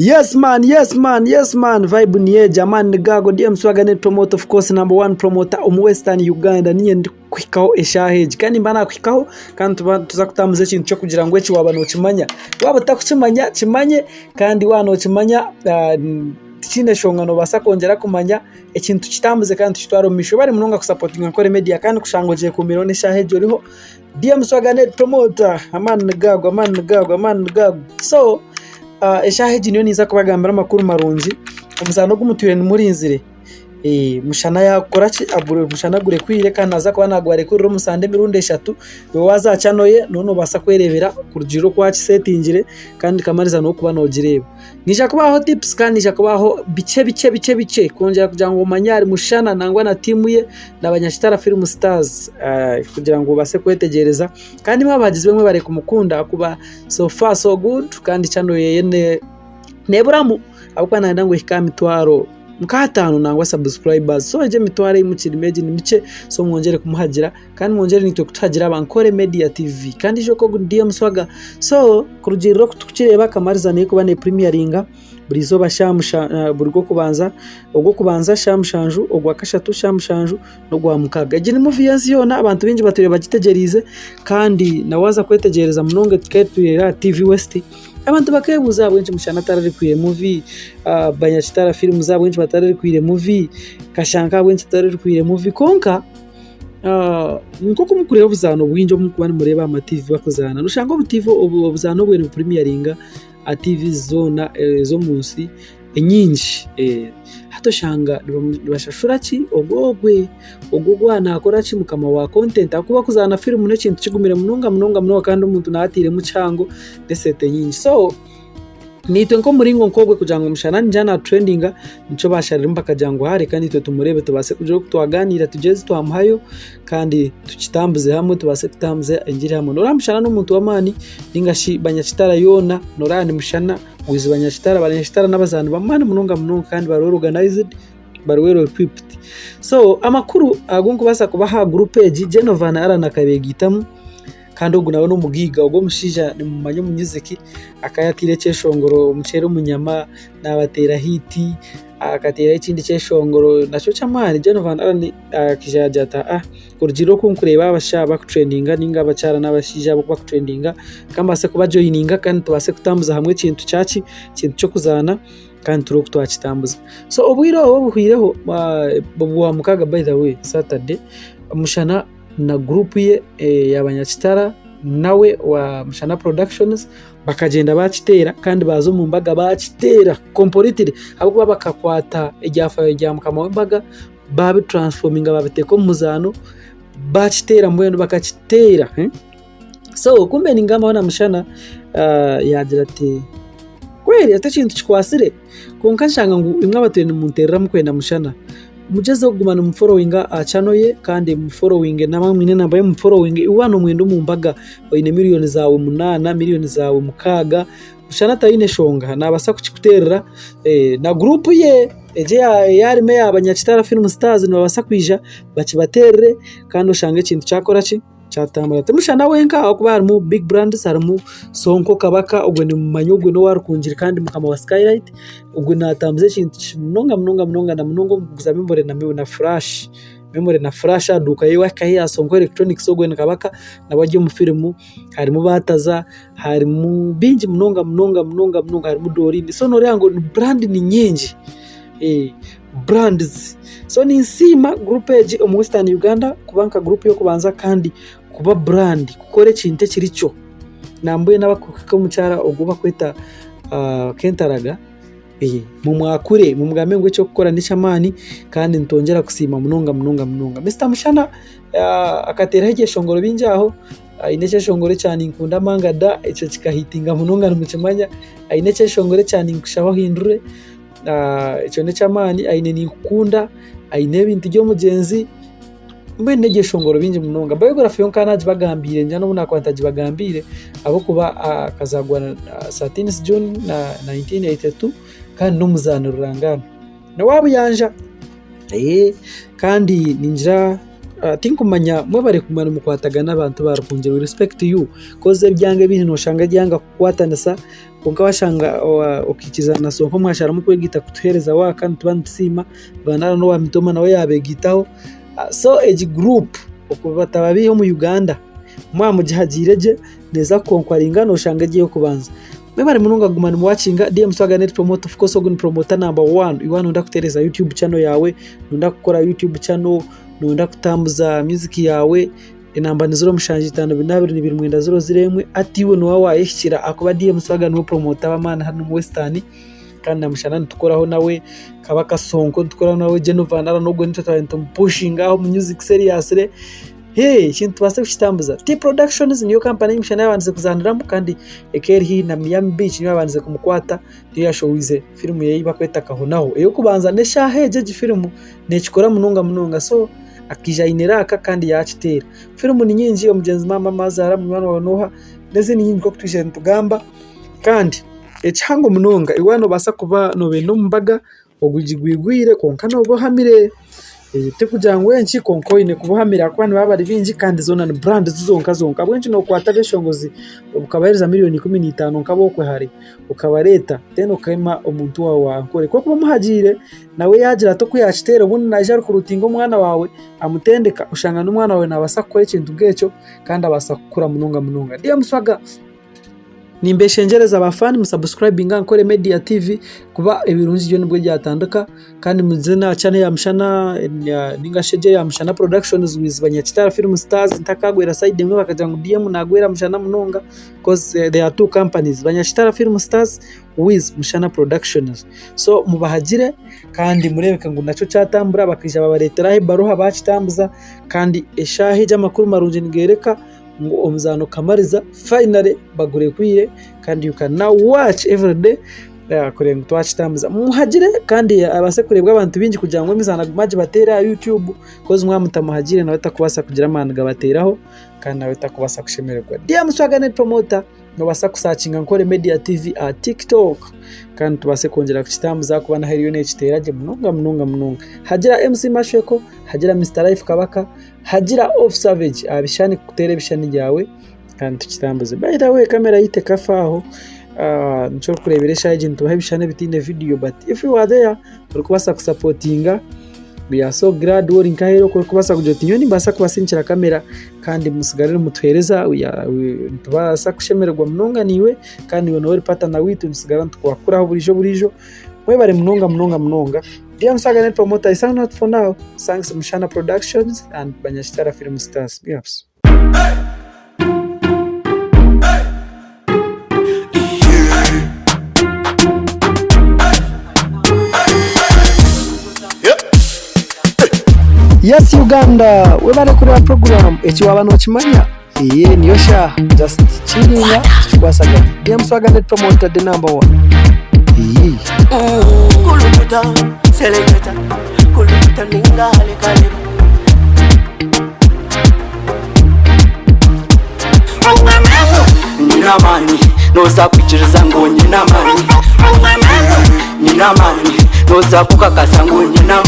Yes man, yes man, yes man, vibe niyo egyo, amaani nigago, DM Swagger ni promoter of course number one promoter omu Western Uganda, niinye ndikukuhikaho eshaaha egi kandi nimba nakuhikaho kandi tuba nituza kutambuza ekintu ky'okugira ngu eki waaba nookimanya, waaba otarikukimanya kimanye kandi waaba nookimanya tikiine nshonga noobaasa kwongyera kumanya ekintu tukitambuze kandi tukitware omu maisho. Webare munonga kusapotinga Ankole Media kandi kushanga ogyekuumireho n'eshaaha egi oriho. DM Swagger ni promoter, amaani nigago, amaani nigago, amaani nigago. So eshaaha egi nyowe ninza kubagambira amakuru marungi, omuzaano ogu mutwire nimurinzire, Mushana yaakora ki, Mushana agurekwire kandi naaza kuba naagubarekurira omu sande emirundi eshatu, iwe waaza aha channel ye nooba noobaasa kwereebera kurugiirira oku waakisetingire kandi Kamariza n'okuba noogireeba. Niija kubaho tips kandi niija kubaho bikye bikye bikye bikye kwongyera kugira ngu omanye ahari Mushana nangwa na tiimu ye na Banyakitara Film Stars kugira ngu obaase kwetegyereza. Kandi imwe abahagizi be mwebare kumukunda ahakuba so far so good kandi channel ye neeburamu ahabw'okuba nayenda ngu ehike aha mitwaro nk'ataano nangwa subscribers. So egyo emitwaro ei mukirimu egi ni mikye so mwongyere kumuhagira. Kandi mwongyere naitwe kutuhagira aba Ankole Media TV. Kandi ijuka ogu ni DM Swaga. So kurugiirira oku turikukireeba Kamariza neekuba neepurimiyaringa buri izooba shaaha musha buri gw'okubanza, ogw'okubanza shaaha mushanju, ogwakashatu shaaha mushanju n'ogwamukaaga. Egi ni muuvi y'ensi yoona abantu baingi batwire bagitegyereize kandi na waaza kwetegyereza munonga ekitwire aha TV West, abantu bakeebuuza ahabw'enki Mushana atararikwire muuvi, Banyakitara Films ahabw'enki batararikwire muuvi, Kashanka ahabw'enki atararikwire muuvi kwonka Nk'oku murikureeba obuzaano bwingi obu murikuba nimureeba aha matiivi barikuzaana, noshanga obutiivi obuzaano obwo nibupurimiyaringa aha tiivi zoona ez'omu nsi enyingi. Hati oshanga nibashashura ki ogwo ogwe, ogwo ogwo naakora ki mukama wa kontenti ahakuba kuzaana firimu n'ekintu kigumire munonga munonga munonga kandi omuntu naaba atairemu kihango n'esente nyingi. So Naitwe nk'omuringo nk'ogwo kugira ngu Mushana naija natutrendinga nikyo bashariremu bakagira ngu reka naitwe tumureebe tubaase kugira oku twagaaniira tugire ezi twamuhayo kandi tukitambuze hamwe tubaase kutambuza engiri hamwe. Noreeba Mushana n'omuntu w'amaani ninga shi Banyakitara yoona noreeba ni Mushana with Banyakitara, Banyakitara n'abazaani b'amaani munonga munonga kandi bari well organized bari well equipped. So amakuru agu ndikubaasa kubaha aha guruupu egi, Genovan Allan akabeegaitamu. Kandi ogu nawe n'omugaiga, ogu omushaija nimumumanya omu music, akaba yataire ekyeshongoro omuceeri omu nyama naabateera hiiti, akateeraho ekindi kyeshongoro nakyo ky'amaani. Jonathan Allan akaija yaagira ati aa kurugiirira oku ndikureeba abashaija bakutrendinga nainga abakyara n'abashaija aba oku bakutrendinga ka mbaase kubajoyininga kandi tubaase kutambuza hamwe ekintu kyaki, ekintu ky'okuzaana kandi turebe oku twakitambuza. So obwire obu obuhweireho obwamukaaga by the way Saturday, Mushana na guruupu ye eya Banyakitara nawe wa Mushana Productions bakagyenda baakiteera kandi baaza omu mbaga baakiteera kompuritiri ahabw'okuba bakakwata ebyafaayo bya mukama w'embaga baabituransifominga baabiteeka omu muzaano baakiteera mbwenu bakakiteera. So kumbe ningambaho na Mushana yaagira ati kweri ati ekintu kikwatsire kwonka nshanga ngu imwe abatwire nimunteerera murikwenda Mushana mugyezeho kuguma nimuforowinga aha channel ye kandi muforowinge naaba mwine enamba ye mumuforowinge iwe waaba nomwenda omu mbaga oine miriyoni zaawe munaana, miriyoni zaawe mukaaga Mushana taine nshonga naabaasa kukikuteerera na guruupu ye egi ei arimu eya Banyakitara Film Stars nibabaasa kwija bakibateerere kandi oshange ekintu kyakora ki? Kyatambura. Ti Mushana wenka ahabw'okuba harimu Big Brands, harimu Sonko Kabaka ogwo nimumanya ogwo n'owa Rukungiri kandi mukama wa Skylight, ogwo naatambuza ekintu munonga munonga munonga na munonga omu kuguza memory na flash, memory na flash aha duuka ye waahika haihi aha Sonko Electronics ogwo ni Kabaka nawe ari omu firimu, harimu Bataza, harimu bingi munonga munonga munonga munonga harimu Doreen, so nooreeba ngu brand ni nyingi. Brands. So ninsiima guruupu egi omu Western Uganda kuba nka guruupu y'okubanza kandi kuba brand kukora ekintu ekiri kyo. Nambwenu abarikuhika omukyara ogu ou barikweta Kentaraga mumwakure mumugambe ngu eki orikukora n'eky'amaani kandi nitwongyera kusiima munonga munonga munonga. Mister Mushana akateeraho ebyeshongoro bingi aho, aine ekyeshongoro ekya ninkunda amangada ekyo kikahiitinga munonga nimukimanya, aine ekyeshongoro ekya ninkushaba ohindure. Ekyo n'eky'amaani aine ninkukunda, aine ebintu by'omugyenzi, mbwenu n'ebyeshongoro bingi munonga. Biography yo nkaba naagibagambiire ningira n'obu naakuba ntagibagambiire ahabw'okuba akazaarwa 13 June 1982 kandi n'omuzaani rurangaanwa. N'owa Buyanja kandi ningira tinkumanya mwebare kuguma nimukwatagana abantu ba Rukungiri we respect you coz ebyanga ebindi nooshanga byanga kukwatanisa. Kwonka washanga okaikirizana na Sonko mwasharamu kwegaita kutuheereza waaka nituba nitusiima. Banana n'owa Mitooma nawe yaabegaitaho. So egi guruupu batababiiha omu Uganda mwaba mugihagiire gye neeza kukonkwaringa nooshanga eri ey'okubanza. Mwebare munonga kuguma nimuwakinga DM Swagger Net Promoter of course ogu ni promoter number one. Iwe waaba nooyenda kutereeza YouTube channel yaawe, nooyenda kukora YouTube channel, nooyenda kutambuza music yaawe, enamba ni 0752229001 hati iwe niiwe waayehikira ahakuba DM Swagger niwe promoter w'amaani hanu omu Western kandi na Mushana nitukoraho nawe, Kabaka Sonko nitukoraho nawe, General Vandara n'ogwo nitwe twabaire nitumupushinga omu music seriously. Ekintu tubaase kukitambuza. T Productions niyo kampani ei Mushana yaabandize kuzaaniramu kandi ekaba eri haihi na Miami Beach niyo yaabandize kumukwata niyo yaashohoize firimu ye ei barikweta Kahonaho. Ey'okubanza n'eshaaha egi egi firimu neekikora munonga munonga so akaija aine raaka kandi yaakiteera. Firimu ni nyingi Omugyenzi Maama Maazaara, Munywani Waawe N'oha n'ezindi nyingi nk'oku twizire nitugamba kandi ekihango munonga iwe waaba noobaasa kuba nooyenda omubaga Orwigi rwigwire kwonka nooba ohamire, tikugira ngu enki kwonka oine kuba ohamire ahakuba nibaba bari baingi kandi zoona ni burandi zonka zonka. Ahabw'enki nookwata abeeshongozi okabaheereza miriyoni 15 nk'ab'okwe hare okabareeta then okahema omuntu waawe wa Ankole. Ku orikuba omuhagiire nawe yaagira ati oku yaakiteera obundi naija arikuruutinga omwana waawe amutendeka oshanga n'omwana waawe naabaasa kukora ekintu nk'ekyo kandi abaasa kukura munonga munonga. DM Swagga. Nimbeshengyereza ba fan musubscribinge aha Ankole Media TV kuba ebirungi byo nibwo byatandika kandi muze n'aha channel ya Mushana ninga shi egyo eya Mushana Productions with Banyakitara Film Stars ntakagwera side emwe bakagira ngu DM nagwera Mushana munonga coz there are two companies Banyakitara Film Stars with Mushana Productions so mubahagire kandi mureebeke ngu nakyo kyatambura bakaija babareeteraho ebaruha bakitambuza kandi eshaaha egi amakuru marungi nigeereka ngu omuzaano Kamariza finally bagurekwire kandi you can now watch everyday kureba ngu twakitambuza. Mumuhagire kandi abaase kureebwa abantu baingi kugira ngu emizaano agume agibateere aha YouTube coz mwaba mutamuhagiire nawe takubaasa kugira amaani gabateeraho kandi nawe takubaasa kushemererwa. DM Swagger Net Promoter noobaasa kusakinga Nkore Media TV aha TikTok kandi tubaase kwongyera kukitambuza ahakuba naho eriyo neekiteera gye munonga munonga munonga. Hagira MC Mashweko, hagira Mister Life Kabaka. Hagira off savage aha bishushani kukuteera ebishushani byawe kandi tukitambuze. By the way kamera yaitu ekafa aho nikyo orikureebera eshaaha egi nitubaha ebishushani ebitaine vidiyo but if you are there orikubaasa kusapotinga we are so glad waaba ori nk'aheeru okwo orikubaasa kugira oti nyowe nimbaasa kubasindikira kamera kandi mutsigare nimutuheereza nitubaasa kushemererwa munonga naiwe kandi iwe nooba ori patana waitu nitusigara nitukwakuraho buriijo buriijo. Mwebare munonga munonga munonga. DM Saga Net Promoter is signing out for now. Thanks Mushana Productions and Banyakitara Film Stars. Big ups. Yes Uganda, webale kureba program eki waba nokimanya eye niyo shaaha just chillinga tukikwasaganya DM Swagga Net Promoter the number one eye. Kulukuta, seleketa, kulukuta ninga halikaleba. Nyine amaani, noza kwikiriza ngu nyine amaani. Nyine amaani, noza kukakasa ngu nyine amaani.